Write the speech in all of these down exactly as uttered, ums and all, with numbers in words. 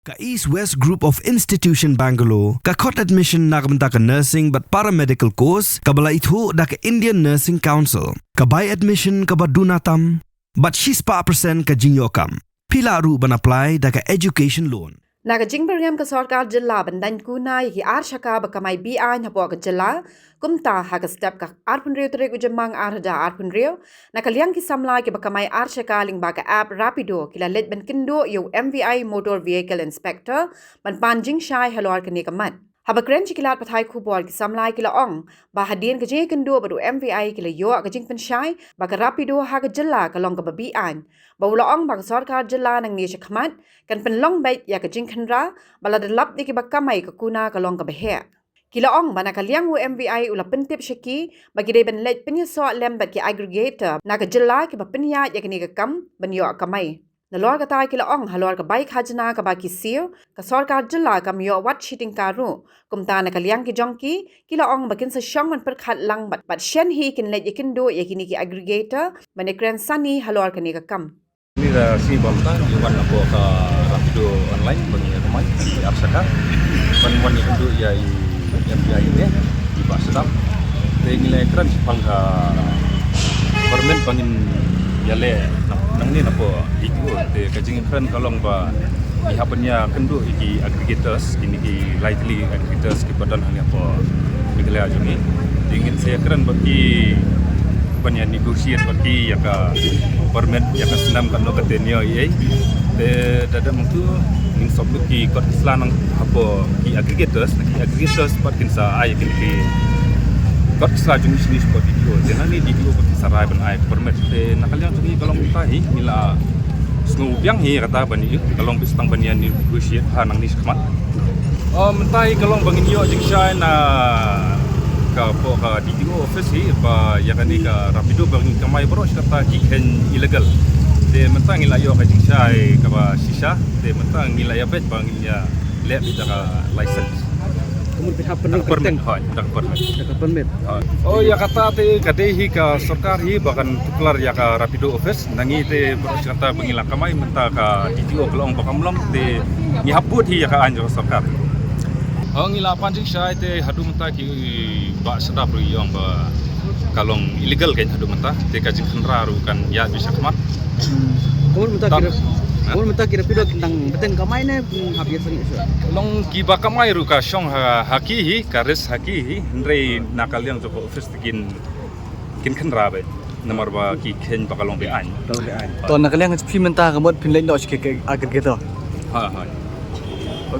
Ka East West Group of Institution Bangalore ka khot admission na ka bynta ka nursing bad paramedical course kaba la ithuh da ka Indian Nursing Council. Ka bai admission kaba duna tam bad shispah percent ka jingïoh kam. Phi lah ruh ban apply da ka education loan. Na ka jingpyrshang ka sorkar jylla ban daiñ kuna ïa ki ar shaka ba kamai beaiñ hapoh ka jylla, kumta ha ka step ka arphew hynriew tarik u Jymmang ar hajar arphew hynriew, na ka liang ki samla kiba kamai ar shaka lyngba ka app Rapido ki la leit ban kynduh ïa u M V I Motor Vehicle Inspector ban pan jingshai halor kane ka mat. Haba kren sha ki lad pathai khubor ki samla ki la ong ba hadien ka jingïakynduh bad u M V I ki la ïoh ka jingpynshai ba ka Rapido ha ka jylla ka long kaba beaiñ, ba u la ong ba ka sorkar jylla nangne shakhmat kan pynlong beit ïa ka jingkhynra ba lada lap ïa kiba kamai ka kuna ka long kaba heh. Ki la ong ba na ka liang u M V I u la pyntip sha ki ba ki dei ban leit pynïasoh lem bad ki aggregator na ka jylla kiba pynïaid ïa kane ka kam ban ïoh kamai. Nalor kata ki la ong halor ka bai khajna kaba ki siew, ka sorkar jylla kam ïoh wat shi tyngka ruh. Kumta na ka liang ki jong ki, ki la ong ba kin sa shong ban pyrkhat lang bad, bad shen hi kin leit ïakynduh ïa kine ki aggregator ban ïakren sani halor kane ka kam. Ni da shi bam ta, i wan hapoh ka Rapido online, ban ïa kamai, i ar shaka. Ban wan ïakynduh ïa i M V I ne, i Bah Sadap. Te ngi la kren shaphang ka permit ba ngin ïaleh na, nangne napoh D T O. Te ka jingkren ka long ba ngi hap ban ïakynduh ïa ki aggregators, kine ki lai tylli ki aggregators kiba don hangne hapoh Meghalaya jong ngi. Te ngin sa ïakren bad ki ban ïa negotiate bad ki ïa ka permit, ïa ka snem, katno ka tenure, ei ei. Te da dep mynta ngin submit ki kot ki sla na hapoh ki aggregators, na ki aggregators pat kin sa ai kine ki kot ki sla jong ngi shane shapoh D T O. Te nangne D T O pat kin sa rai ban ai permit. Te na ka liang jong ngi ka long kumta hi, ngi la sngewbiang hi kata ban ïa, ka long beit tang ban ïa negotiate ha nangne shakhmat. Oh, mynta hi ka long ba ngin ïoh jingshai na ka, hapoh ka D T O office hi ba ïa kane ka Rapido ba ngin kamai baroh shi katta ki kheiñ illegal. Te mynta ngi la ïoh ka jingshai kaba shisha. Te mynta ngi la ïa beit ba ngin ïa leh beit da ka license. Ka mut phi hap pynrung, da ka permit, kyrteng. Hooid, da ka permit. Da ka permit. Hooid. Oh, ïa kata te ka dei hi ka sorkar hi ba kan tuklar ïa ka Rapido office. Na ngi te baroh shi katta ba ngi la kamai mynta ka D T O ka la ong ba kam long, te ngi hap bud hi ïa ka aiñ jong ka sorkar. Oh, ngi la pan jingshai te haduh mynta ki Bah Sadap ruh i ong ba ka long illegal kein haduh mynta, te ka jingkhynra ruh kan ïa beit shakhmat. Hmm. Ka mut mynta ki Rap-, ha? Ka mut mynta ki Rapido ki dang bteng kamai ne, hmm, hap ïa sangeh shuh. Long kiba kamai ruh ka shong ha, ha ki hi, ka risk ha ki hi, hynrei na ka liang jong ka office te kin, kin khynra beit. Namar ba ki kheiñ ba ka long beaiñ. Ka long beaiñ. To na ka liang phi mynta ka mut phin leit noh sha ki aggregator. Ha, ha.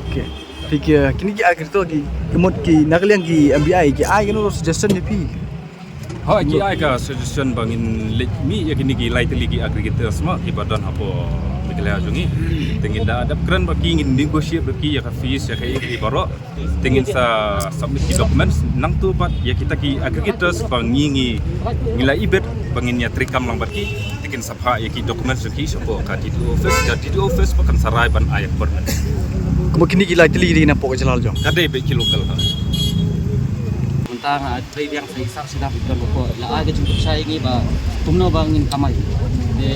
Okay. Phi ki, kine ki aggregator ki, ka mut ki na ka liang ki M V I ki ai kano suggestion ïa phi? Ha, ki ai ka suggestion ba ngin leit mih ïa kine ki lai tylli ki aggregators ma kiba don hapoh Meghalaya jong ngi. Te ngin da dep kren bad ki, ngin negotiate bad ki ïa ka fees, ïa kaei kaei baroh. Te ngin sa submit ki documents, nangta pat ïa kita ki aggregators ba ngi, ngi, ngi la ibit ba ngin ïa treikam lang bad ki. Te kin sa phah ïa ki documents jong ki shapoh ka D T O office, ka D T O office ba kan sa rai ban ai permit. Kumba kine ki lai tylli ki dei napoh ka jylla la jong? Ka dei beit ki local ha. Mynta nga trei biang sa i Sar Sadap i don hapoh, la ai ka jingpynshai ïa ngi ba kumno ba ngin kamai. Te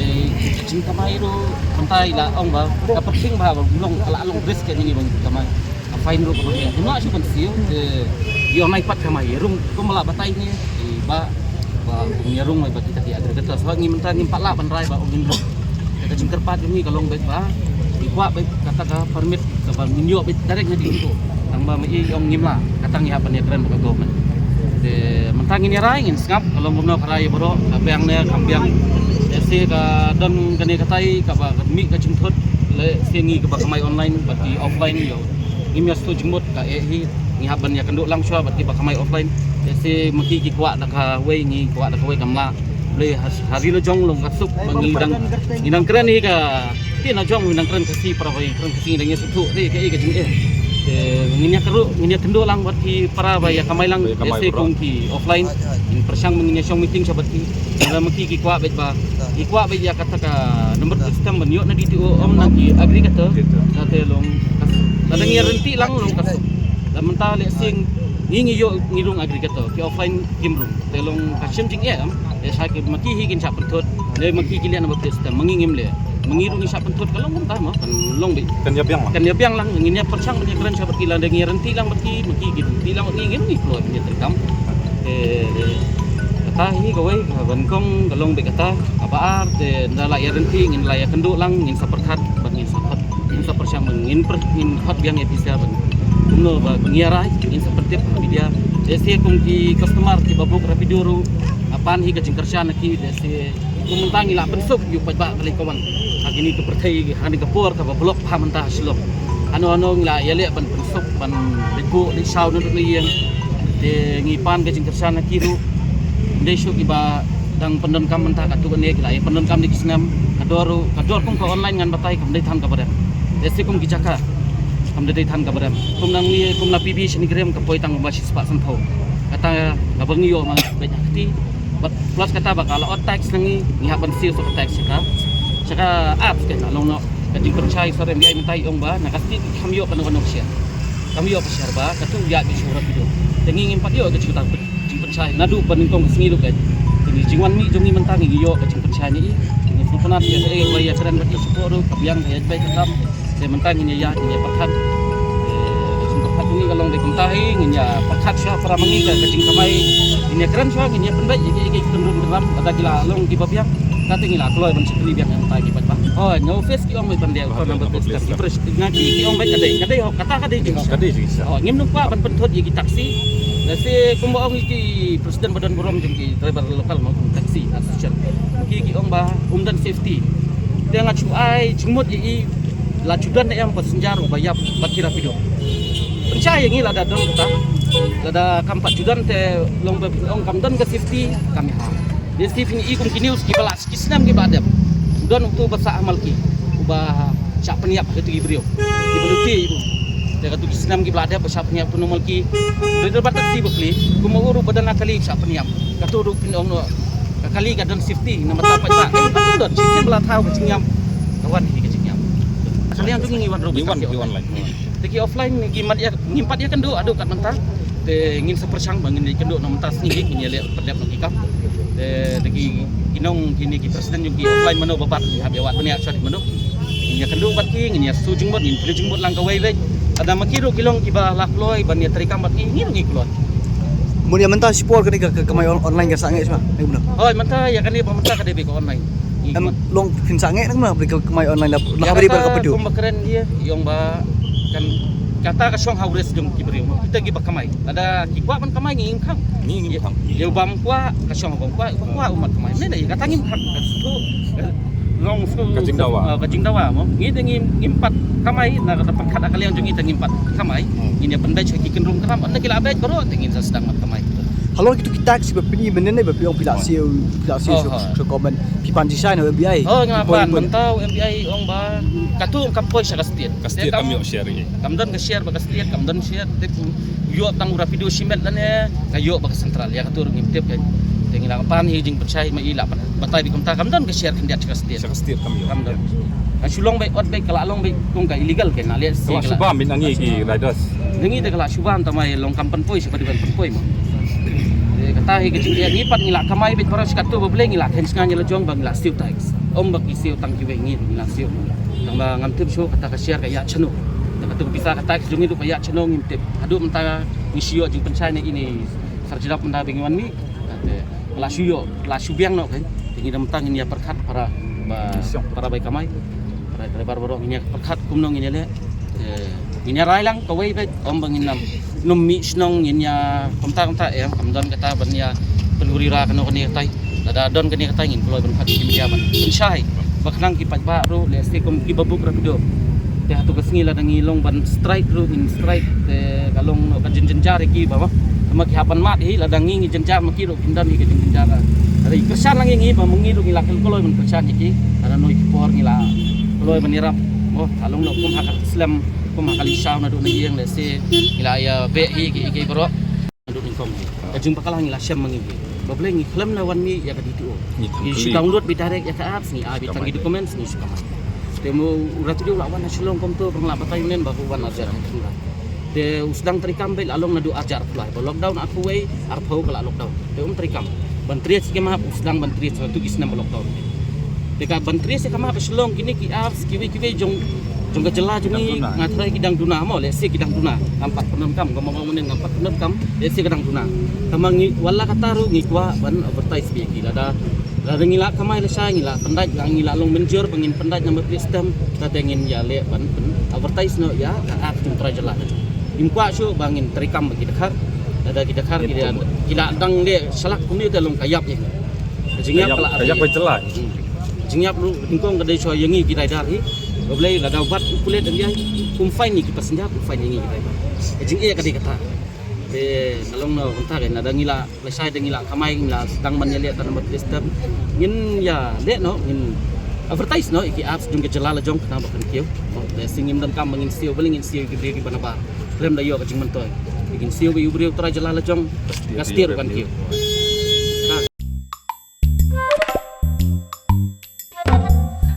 ka jingkamai ruh mynta i la ong ba ka pyrshang ba, ba long, ka la long risk ïa ngi ba ngin kamai. Ka fine ruh ka pyrshang. Kumno shu ban siew, te i ong nai pat kamai, ïa rung, kumba la batai ngi, i ba, ba ïa rung mai ba kita ki aggregator. Sebab ngi mynta ngim pat lah ban rai ba ong ngin rung. Ka jingkyrpad jong ngi ka long beit ba i kwah beit kata ka permit kaba ngin ïoh beit direct na D T O. Tang ba ma i ong ngim lah, kata ngi hap ban ïakren bad ka government. Te mynta ngin ïa rai, ngin sngap ka long kumno ka rai baroh, ka biang ne kam biang. Te shi ka don kane katai kaba ka mih ka jingthut, lehse ngi kaba kamai online bad ki offline ïoh. Ngim ïa sngewthuh jingmut ka eh hi, ngi hap ban ïakynduh lang shuwa bad kiba kamai offline. Lehse ma ki ki kwah da kawei, ngi kwah da kawei, kam lah. Balei ha, ha ri la jong long ka suk ba ngi dang, ngi dang kren hi ka, ki na jong ngi dang kren Khasi, para ba ngi kren Khasi ngi dang ïa sngewthuh te kaei ka jingeh. Te ngin ïa kynduh, ngin ïa kynduh lang bad ki para ba ïa kamai lang, ba ïa kamai, lehse baroh kum ki offline. Ngin pyrshang ba ngin ïa shong meeting sha bad ki. Lada ma ki ki kwah beit ba, ki kwah beit ïa kata ka number system ban ïoh na D T O, ym na ki aggregator. Aggregator. Te long ka, lada ngi ïa ryntih lang long ka suk. Lada mynta lehse ngi, ngi ïoh, ngi rung aggregator, ki offline kim rung. Te long ka shim jingeh, em. Te sha ki ma ki hi kin shah pynthut, ne ma ki ki leh number system, ma ngi ngim leh. Ma ngi ruh ngi shah pynthut ka long kumta mo, kan long beit. Kan ïa biang lang. Kan ïa biang lang, ngin ïa pyrshang ban ïa kren shwa bad ki, lada ngi ïa rynti lang bad ki, ma ki ki rynti lang bad ngi, ngin ïa kloi ban ïa treikam. Te kata hi kawei, ka ban kong ka long beit kata, kaba ar te ynda la ïa rynti ngin la ïa kynduh lang, ngin sa pyrkhat bad ngin sa khot, ngin sa pyrshang ban ngin pyr, ngin khot biang ïa pisa ban kumno ba ngin ïa rai, ngin sa pyntip ha media. Te shisha kum ki customer kiba book Rapido ruh, nga pan hi ka jingkyrshan na ki, te shisha Kum mynta ngi la pynsuk ïa u paidbah ka lei ka wan ha kine ki pyrthei, ha kane ka por kaba block bha mynta ha Shillong. Hano hano ngi la ïaleh ban pynsuk, ban leit buh leit shaw naduh na ïing. Te ngi pan ka jingkyrshan na ki ruh. Ym dei shuh kiba dang pyndonkam mynta katto katne, ki la ïa pyndonkam da ki snem. Ka dor ruh, ka dor kum ka online ngan batai kam dei than kaba rem. Te shisha kum ki jaka kam dei than kaba rem. Kum na ngi, kum na P B shane ka rem ka poi tang ba shispah sanphew. Kata kaba ngi ïoh ma beit ha kti. Bad plus kata ba ka la ot tax na ngi, ngi hap ban siew sa ka tax sha ka, sha ka apps. Ka la long noh ka jingpynshai sha rem, ïa mynta i ong ba na ka state kam ïoh kano kano ka share. Kam ïoh ka share ba katu ïa ki shu Rapido. Te ngi ngim pat ïoh ka jingpynshai, jingpynshai naduh ba nyngkong ka sngi ruh ka. Te ngi jingwan mih jong ngi mynta ngi ïoh ka jingpynshai ne i. Ngi sngewtynnat ïa ka, eh, ba ïa kren bad ka support ruh ka biang ka ïa bai ka kam. Te mynta ngin ïa, ngin ïa pyrkhat. Eh, ka jingpyrkhat jong ngi ka long dei kumta hi, ngin ïa pyrkhat shuwa para ma ngi ka, ka jingkamai. Ngin ïa kren shuwa, ngin ïa pynbeit ïa ki, ïa ki kynrun kynram, lada ki la long kiba biang. Kata ngi la kloi ban shakri biang ïa mynta ki paidbah. Oh, na office ki ong beit ban leh phone number register. Ki pres-, na ki, ki ong beit ka dei, ka dei ho, kata ka dei jingshai. Ka dei jingshai. Oh, ngim nang kwah ban pynthut ïa ki taxi. Lehse kumba ong ïa ki president ba don burom jong ki driver local ma kum taxi association. Ki, ki ong ba um don safety. Te nga shu ai jingmut ïa i, la shu don ne em passenger uba ïap bad ki Rapido. Pynshai ïa ngi lada don kata. Lada kam pat shu don te long ba ong kam don ka safety kam ïa. Te safety ngi i kum ki news kiba la ki snem kiba dep. Don uto uba sah ha Malki uba shah pynïap ha kito ki briew kiba luti ïa u. Te kato ki snem kiba la dep ba shah pynïap uto u nong Malki. Driver taxi ba plie, kum u ruh ba don ha kali shah pynïap. Kato ruh phin ong noh ka kali ka don safety namar ta pat ba ka don safety ba la thaw ka jingïap. Ka wan hi ka jingïap. Ka liang tu ngi wan ruh ngi wan, ngi wan online. Te ki offline ngi mat ïa, ngim pat ïa kynduh haduh kat mynta. Te ngin sa pyrshang ba ngin ïa kynduh na mynta sngi ngin ïa leh pyndep na ki kam. Te, te ki, ki nong kine ki president jong ki offline mano ba bat ngi hap ïa wad ban ïa shah mano. Ngin ïa kynduh bad ki, ngin ïa shu jingmut, ngin pynlong jingmut lang kawei wei. Lada ma ki ruh ki long kiba la kloi ban ïa treikam bad ngi, ngi ruh ngi kloi. Mun ïa mynta shipor kane ka, ka kamai on-, online ka sangeh shwa. Hoi mynta ïa kane ba mynta ka dei ba ka online. Em, long phin sangeh nang ma bri ka kamai online la, la bri ba ka pynduh. Kumba kren ïa, ïong ba kan kata ka shong ha u risk jong ki briew. Kita kiba kamai. Lada ki kwah ban kamai ngi khang. Ngi khang. Ïa u bam kwah, ka shong u bam kwah, u bam kwah u mat kamai. Mynta ïa kata ngim khang. Ka shu, eh, long shu ka jingdawa. Ah, ka jingdawa mo. Ngi te ngim, ngim pat kamai, na kata pyrkhat ka liang jong ngi te ngim pat kamai. Hmm. Ngin ïa pynbeit sha ki kynrung kynram, na ki la beit baroh te ngin sa sdang mat kamai. Halor kito ki tax ba pyn-i mynne ba phi ong phi la siew, phi la siew sha, sha comment. Phi pan jingshai na u M B I. Oh, nga pan mynta u M B I ong ba kato kam poi sha ka state. Ka state kam ïoh share ïa. Kam don ka share ba ka state, kam don share te ku ïoh tang u Rapido shimet lane ka ïoh ba ka central. Ïa kato ruh ngim tip ka. Te ngi la pan hi jingpynshai ma i la batai beit kumta kam don ka share khyndiat sha ka state. Sha ka state kam ïoh. Kam don. Ka shu long beit ot beit ka la long beit kum ka illegal ka na leh. Ka la shu bam beit na ngi ki riders. Na ngi te ka la shu bam tang ma long kam pynpoi sha ba dei ban pynpoi ma. Te kata hi ka jingeh ngi pat ngi la kamai beit para sha kato ba Blei ngi la khein sngewbha ïa la jong ba ngi la siew tax. Ym ba ki siew tang kiwei ngi ngi la siew. Tang ba ngam tip shuh kata ka share ka ïa shano. Te kato ka pisa ka tax jong ngi ruh ka ïa shano ngim tip. Haduh mynta ngi shu ïoh jingpynshai ne ine sar jrap mynta ba ngi wan mih. Te la shu ïoh, la shu biang noh kein. Te ngi da mynta ngin ïa pyrkhat para ba, para bai kamai. Para driver baroh ngin ïa pyrkhat kumno ngin ïa leh. Te ngin ïa rai lang kawei beit, ym ba ngin nym, nym mih shnong ngin ïa kumta kumta em, kam don kata ban ïa pynhuri ra kano kane katai. Lada don kane katai ngin kloi ban khot ki media ban pynshai. Ba khnang ki paidbah ruh lehse kum kiba book Rapido. Te hato ka sngi lada ngi long ban strike ruh ngin strike te ka long noh ka jynjar ïa ki ba ma. Te ma ki hap ban mad hi lada ngi ngi jynjar ma ki ruh kin don hi ka jynjar. Lada ngi kyrshan lang ïa ngi ba ma ngi ruh ngi la kloi ban kyrshan ïa ki. Lada noh ki por ngi la kloi ban ïarap. Oh, ka long noh kum ha ka slem kum ha ka lynti shaw naduh na ïing lehse ngi la ïa beh hi ki, ki baroh. Naduh nyngkong hi. Ka jingbakla ngi la shem ma ngi hi. Ba Blei ngi khlem la wan mih ïa ka D T O. Ngi shu download beit direct ïa ka apps ngi ai beit tang ki documents ngi shu kamai. Te mo u Rapido u la wan ha Shillong kumto ba nga la batai mynnin ba u wan ha Jar. Te u sdang treikam beit la long naduh ar hajar arphew lai. Ba lockdown arphew wei, arphew ka la lockdown. Te um treikam. Ban trei skem hap u sdang ban trei skem tu ki snem ba lockdown. Te ka ban trei se ka ma ba shlong kine ki apps kiwei kiwei jong jong ka jylla jong ngi, nga tharai ki dang duna mo, lehse ki dang duna. Ngam pat pyndonkam, ngam pat pyndonkam, lehse ka dang duna. Tangba ngi wat la katta ruh ngi kwah ban advertise beit ïa ki, lada lada ngi la kamai lashai, ngi la pyndait, la ngi la long mynjur ba ngin pyndait number plate stamp, kata ngin ïa leh ban pyn advertise noh ïa ka app jong Trai Jylla. Ngim kwah shuh ba ngin treikam bad ki dkhar. Lada ki dkhar ki la dang leh shlak kumne te long ka ïap ïa ngi. Ka jingïap ka la, ka ïap ka jylla. Hmm. Jingïap ruh nyngkong ka dei shuwa ïa ngi ki rider hi. Ba balei lada u bat u pulit ym ïai, kum fine ïa ki passenger, kum fine ïa ngi ki rider. Ka jingeh ka dei kata. Te ka long na kumta kein, lada ngi la lashai, da ngi la kamai, ngi la sdang ban ïaleh tang number plate stamp, ngin ïaleh noh, ngin advertise noh ïa ki apps jong ka jylla la jong khnang ba kan kiew. Lehse ngim donkam ba ngin siew, balei ngin siew ïa ki briew kiba nabar. Khlem da ïoh ka jingmyntoi. Ngin siew ïa u briew Trai Jylla la jong, ka stier ruh kan kiew.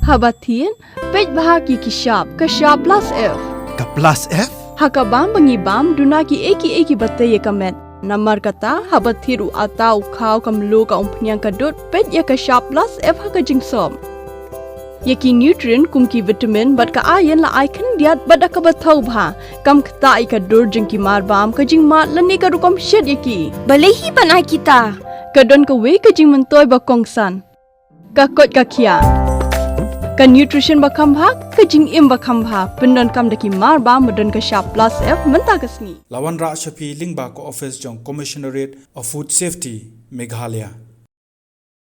Haba thied, peit bha ïa ki shap, ka shap plus F. Ka plus F? Ha ka bam ba ngi bam, duna kiei kiei kiba tei ïa ka met. Namar kata, haba thied u atta, u khaw, ka mluh, ka umphniang, ka dud, peit ïa ka shap plus F ha ka jingsop. Ïa ki nutrient kum ki vitamin bad ka iron la ai khyndiat bad da kaba thaw bha. Kam ktah ïa ka dur jong ki marbam, ka jingmad lane ka rukom shet ïa ki. Balei hi ban ai kita? Ka don kawei ka jingmyntoi ba kongsan. Ka koit ka khiah. Ka nutrition ba kham bha, ka jingim ba kham bha. Pyndonkam da ki marbam ba don ka shap plus F mynta ka sngi. La wanrah sha phi lyngba ka office jong Commissionerate of Food Safety, Meghalaya.